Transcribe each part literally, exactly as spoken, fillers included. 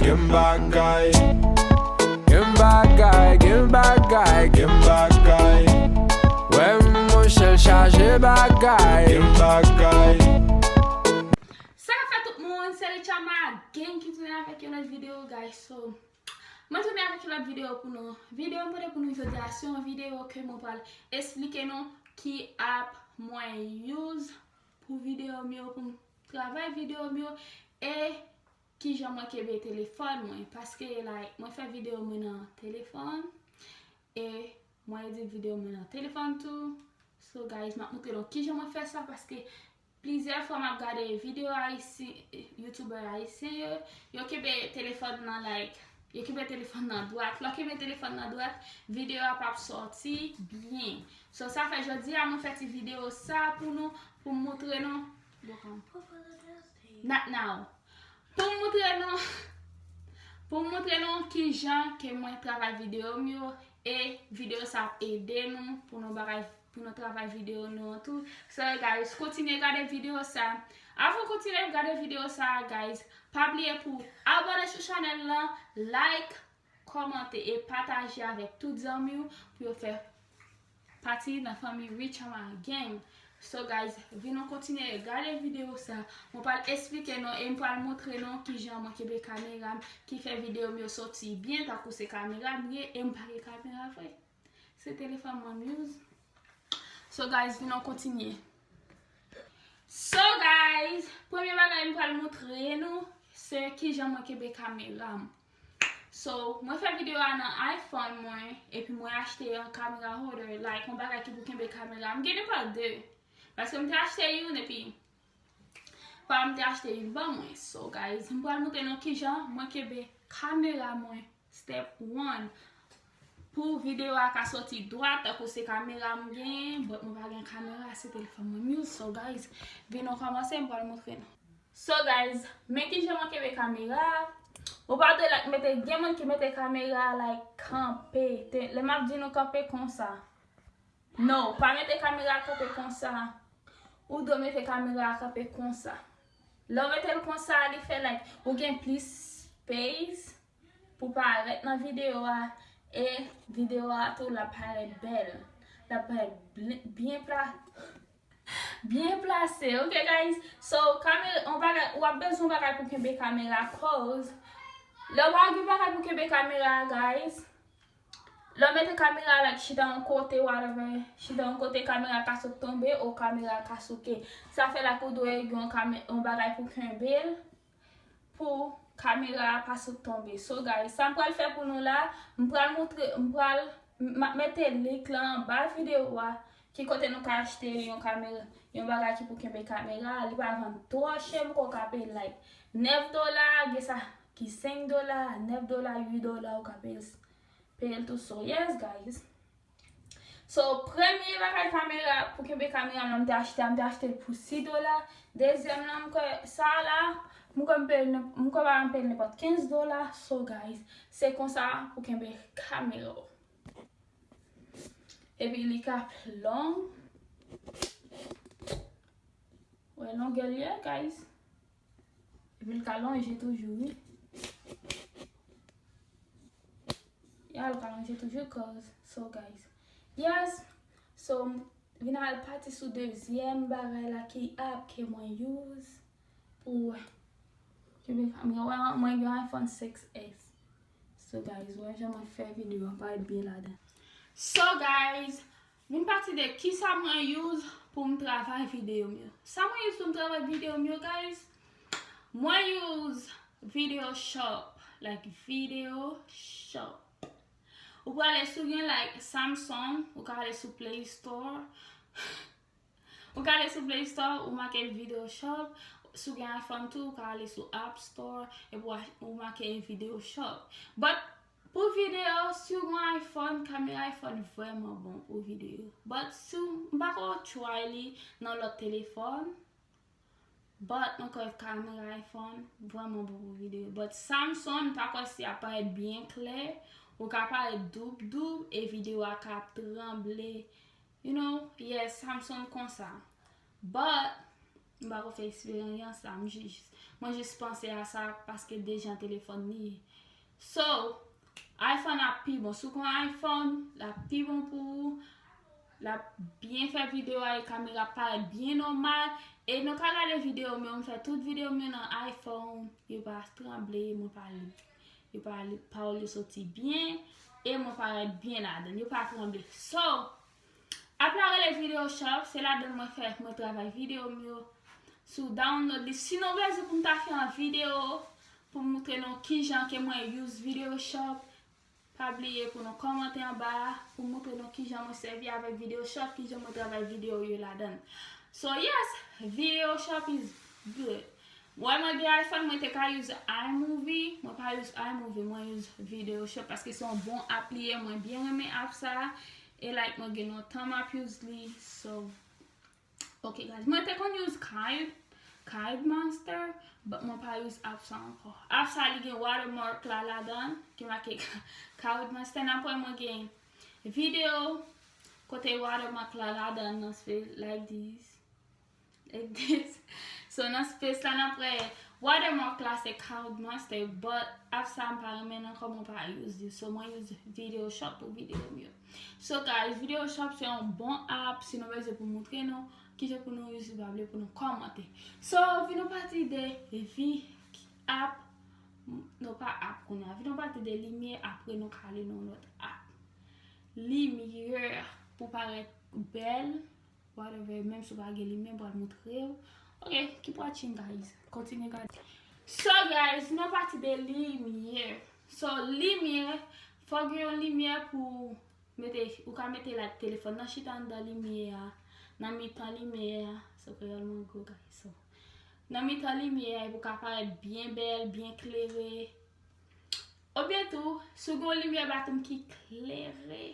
Gen bagay. Gen bagay, gen bagay, gen bagay. Wè monchè l chaje bagay. Gen bagay. Sa fè tout moun, se Richama Gang ki tounen avèk yon lòt videyo, guys. So, mwen tounen avèk yon lòt videyo pou nou. Videyo m pote pou nou jodi a, se yon videyo ke mwen pral esplike nou ki app mwen use pou videyo m yo, pou m travay videyo m yo, e kijan mwen kenbe telefòn mwen, paske, like, mwen fè videyo mwen nan telefòn, e mwen edit videyo mwen nan telefòn tou. So, guys, m ap montre nou kijan mwen fè sa, paske plizyè fwa m ap gade videyo ayisyen, youtubè ayisyen yo, yo kenbe telefòn nan, like, yo kenbe telefòn nan dwat. Lè w kenbe telefòn nan dwat, videyo a p ap sòti byen. So, sa fè jodi a mwen fè ti videyo sa pou nou, pou m montre nou. Not now. Pou m montre nou, pou m montre nou kijan ke mwen travay videyo m yo, e videyo sa ap ede nou pou nou bagay, pou nou travay videyo nou an tou. So, guys, kontinye gade videyo sa. Avan w kontinye gade videyo sa, guys, pa bliye pou abòne sou chanèl lan, like, kòmante e pataje avèk tout zanmi w pou yo fè pati nan fanmi Richama Gang. So, guys, vin nou kontinye gade videyo sa. Mwen pral esplike nou e m pral montre nou kijan mwen kenbe kamera m ki fè videyo m yo sòti byen, tankou se kamera m ye, e m pa gen kamera vre. Se telefòn mwen m use. So, guys, vin nou kontinye. So, guys, premye bagay m pral montre nou, se kijan mwen kenbe kamera m. So, mwen fè videyo a nan iPhone mwen, epi mwen achte yon camera holder, like, yon bagay ki pou kenbe kamera. M gen nenpòt de. Paske m te achte youn, epi pa m te achte youn ban mwen. So, guys, m pral montre nou kijan mwen kenbe kamera mwen, step one. Pou videyo a ka sòti dwat, tankou se kamera m genyen, but mwen pa gen kamera, se telefòn mwen m use. So, guys, vin nou kòmanse, m pral montre nou. So, guys, men kijan mwen kenbe kamera. Ou pa dwe, like, mete, gen moun ki mete kamera, like, kanpe. Te, lè m ap di nou kanpe konsa. No, pa mete kamera kanpe konsa. Ou dwe mete kamera kanpe konsa. Lè w mete l konsa, li fè, like, ou gen plis space pou parèt nan videyo a, e videyo a tou l ap parèt bèl. L ap parèt bl-, byen pla-, byen plase, ok, guys? So, kamera, yon bagay, w ap bezwen yon bagay pou kenbe kamera, cause lè w pa gen bagay pou kenbe kamera, guys, lè w mete kamera, like, chita yon kote, whatever, chita yon kote, kamera ka sot tonbe, ou kamera ka souke. Sa fè, like, ou dwe gen yon kame-, yon bagay pou kenbe l, pou kamera a pa sot tonbe. So, guys, sa m pral fè pou nou la, m pral montre, m pral, m ap mete link lan anba videyo a, ki kote nou ka achte yon kamera, yon bagay ki pou kenbe kamera, li pa vann twò chè, m kwè w ka peye l, like, nèf dola, gen sa ki senk dola, nèf dola, uit dola, ou ka peye l, peye l tou. So, yes, guys. So, premye bagay kamera, pou kenbe kamera m nan, m te achte a, m te achte l pou sis dola. Dezyèm lan, m kwè, sa la, m kwè m peye l, m kwè pa m peye l nenpòt kenz dola. So, guys, se konsa pou kenbe kamera w. Epi li ka long. Wè longè l ye, guys. Epi l ka lonje toujou, wi. Ya, l ka lonje toujou, cause, so, guys. Yes. So, m vin al pati sou dezyèm bagay la ki app ke mwen use pou kenbe kamera. Wè, mwen gen iPhone six S. So, guys, wè jan mwen fè videyo an parèt byen ladan. So, guys, vin pati de kisa mwen use pou m travay videyo m yo. Sa mwen use pou m travay videyo m yo, guys? Mwen use Video Shop, like, Video Shop. Ou prale sou gen, like, Samsung, ou ka ale sou Play Store. Ou ka ale sou Play Store, ou make Video Shop. Si w gen iPhone tou, ou ka ale sou App Store, epi w a-, ou make Video Shop. But pou videyo, si w gen iPhone, kamera iPhone vrèman bon pou videyo. But si w, m pa ko try li nan lòt telefòn, but mwen kwè kamera iPhone vrèman bon pou videyo. But Samsung, m pa kwè si ap parèt byen klè, ou ka parèt doub doub, e videyo a ka tranble. You know, yes, Samsung konsa. But, M pa ko fè eksperyans la, m jis, mwen jis panse a sa paske deja telefòn li ye. So, iPhone ap pi bon. Si w gen iPhone, l ap pi bon pou ou. L ap byen fè videyo a, e kamera ap parèt byen nòmal. E nou ka gade videyo m yo, m fè tout videyo m yo nan iPhone. Yo pa tranble, mwen pa li. Yo pa li, pawòl yo soti byen. E mwen parèt byen ladan. Yo pa tranble. So, app la rele Video Shop, se ladan mwen fè, mwen travay videyo m yo. Si w download li, si nou bezwen pou m ta fè yon videyo, pou m moutre nou kijan ke mwen use Video Shop, pa bliye pou nou kòmante anba a, pou m moutre nou kijan mwen sèvi avèk Video Shop, kijan mwen travay videyo yo ladan. So yes, Video Shop is good. Wè mwen gen iPhone, mwen te ka use iMovie, mwen pa use iMovie, mwen use Video Shop paske se yon bon app li ye, mwen byen renmen app sa. E like mwen gen lontan m ap use li, so. Ok guys, mwen te konn use Card, Card Monster, but mwen pa use app sa ankò. App sa li gen watermark la ladan, ki make Card Monster. N ap wè mwen gen videyo kote watermark la ladan nan space like this. Like this. So nan space la n ap wè watermark la se Card Monster, but app sa m pa renmen nan kòman pa use li. So mwen use Video Shop pou videyo m yo. So guys, Video Shop se yon bon app si nou bezwen pou moutre nou kijan pou nou use li, pa bliye pou nou kòmante. So vin nou pati de vi app, nou pa app kounye a. Vin nou pati de limyè, apre nou ka ale nan lòt app. Limyè pou parèt bèl. Whatever, menm si w pa gen limyè, m pral moutre w. Ok, keep watching guys. Kontinye gade. So guys, nou pati de limyè. So limyè, fò gen yon limyè pou mete, ou ka mete like telefòn nan chita anndan limyè a, nan mitan limyè a. So kreyòl mwen gwo guys. So nan mitan limyè a, epi w ka parèt byen bèl, byen klere. Oubyen tou, si w gen yon limyè baton ki klere,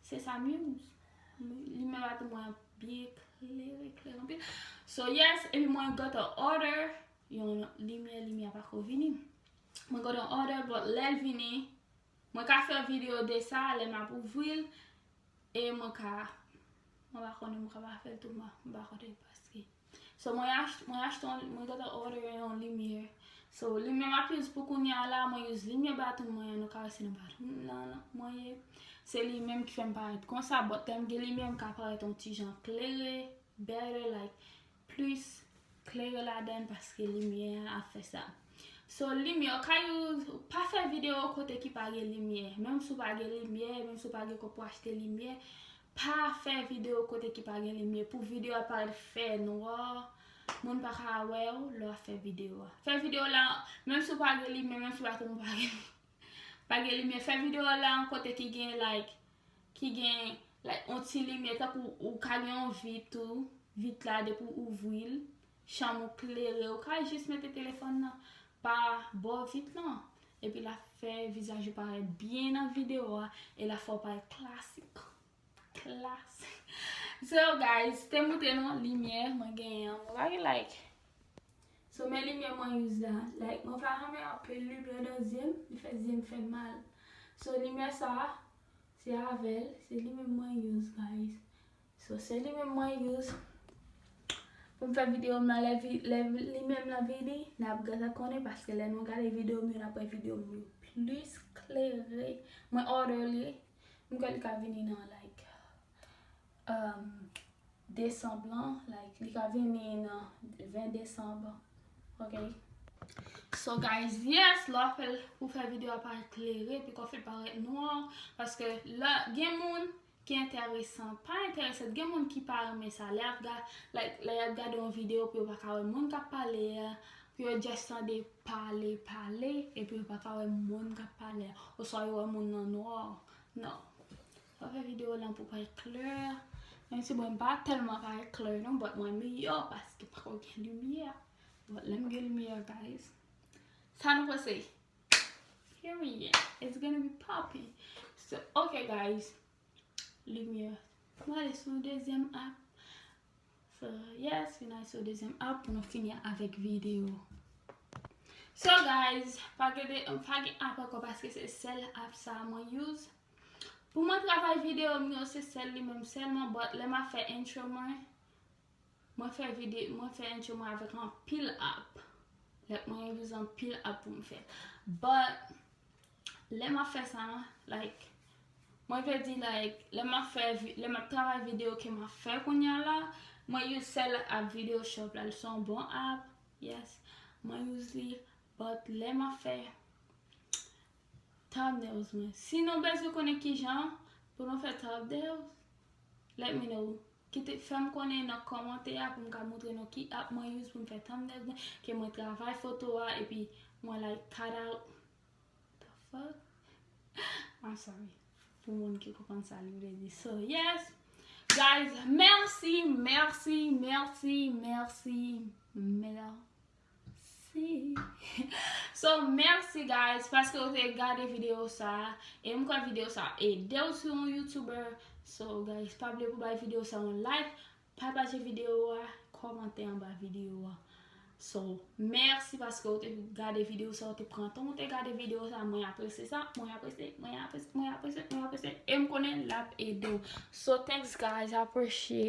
se sa m use. Limyè baton mwen byen klere, klere anpil. So yes, epi mwen got a order yon limyè, limyè a pako vini. Mwen got a order, but lè l vini, mwen ka fè videyo de sa, lè m ap ouvri l, e mwen ka, mwen pa konnen, mwen ka pa fè l tou, mwen pa konnen paske. So mwen achte, mwen achte, mwen got a order yon limyè. So limyè m ap use pou kounye a la, mwen use limyè baton mwen an, nou ka wè se nan baton nan mwen ye. Se li menm ki fè m parèt konsa, but lè m gen limyè m ka parèt yon ti jan klere, better, like plis klere ladan paske limyè a ap fè sa. So limyè, ou ka use, pa fè videyo kote ki pa gen limyè. Menm si w pa gen limyè, menm si w pa gen kòb pou achte limyè, pa fè videyo kote ki pa gen limyè. Pou videyo a parèt fè nwa, moun pa ka wè w lè w ap fè videyo a. Fè videyo la, menm si w pa gen limyè, menm si baton ou pa gen, pa gen limyè, fè videyo la yon kote ki gen like, ki gen like yon ti limyè, tankou ou ka gen yon vit tou, vit la depi w ouvri l, chanm ou klere, ou ka jis mete telefòn nan pa bò vit lan, epi l ap fè vizaj ou parèt byen nan videyo a, e l ap fè w parèt klasik. Klasik. So guys, te moutre nou limyè mwen genyen an, mwen pa gen like. So men limyè mwen use la, like mwen pa renmen anpil limyè nan zye m, li fè zye m fè mal. So limyè sa, se avè l, se li menm mwen use guys. So se li menm mwen use pou m fè videyo m nan, lè vi-, lè limyè m nan vini, n ap gentan konnen paske lè nou gade videyo m yo, n ap wè videyo m yo plis klere. Mwen order li, m kwè li ka vini nan like um, desanm lan, like li ka vini nan ven desanm. Ok. So guys, yes, lè w ap fè l pou fè videyo a parèt klere, piko fè l parèt nwa, paske lè gen moun ki enteresan, pa enteresan, gen moun ki pa renmen sa. Lè y ap ga-, like, lè y ap gade yon videyo pou yo pa ka wè moun k ap pale a, pou yo just tande pale, pale, epi yo pa ka wè moun k ap pale a. Oswa yo wè moun nan nwa. Non. Pa fè videyo lan pou parèt klè. Menm si mwen pa tèlman parèt klè non, but mwen meyè paske pako gen limyè. But lè m gen limyè, guys. Sa nou panse? Period. It's gonna be popping. So, ok, guys. Limyè. Mwen ale sou dezyèm app. So, yes, vin al sou dezyèm app pou nou fini avèk videyo. So, guys, pa gen de, pa gen app ankò paske se sèl app sa mwen use. Pou mwen travay videyo m yo, se sèl li menm sèlman, but lè m ap fè intro mwen, Mwen fè vide, mwen fè entro mwen avèk anpil app. Like, mwen use anpil app pou m fè. But, lè m ap fè sa, like, mwen vle di, like, lè m ap fè, vi- lè m ap travay videyo ke m ap fè kounye a la, mwen use sèl app Video Shop la, li se yon bon app, yes, mwen use li, but lè m ap fè thumbnails mwen. Si nou bezwen konnen kijan pou nou fè thumbnails, let me know. Kite, fè m konnen nan kòmantè a pou m ka montre nou ki app mwen use pou m fè thumbnails mwen, ke mwen travay foto a, epi mwen like cut out. The fuck? I'm sorry. Pou moun ki konprann sa li vle di. So, yes. Guys, mèsi, mèsi, mèsi, mèsi, mèsi. So, mèsi, guys, paske w te gade videyo sa. E m kwè videyo sa ede w si w yon YouTuber. So, guys, pa bliye pou bay videyo sa yon like, pataje videyo a, kòmante anba videyo a. So, mèsi paske w te gade videyo sa, w te pran tan, w te gade videyo sa, mwen apresye sa, mwen apresye, mwen apresye, mwen apresye, mwen apresye, e m konnen l ap ede w. So, thanks, guys, I appreciate.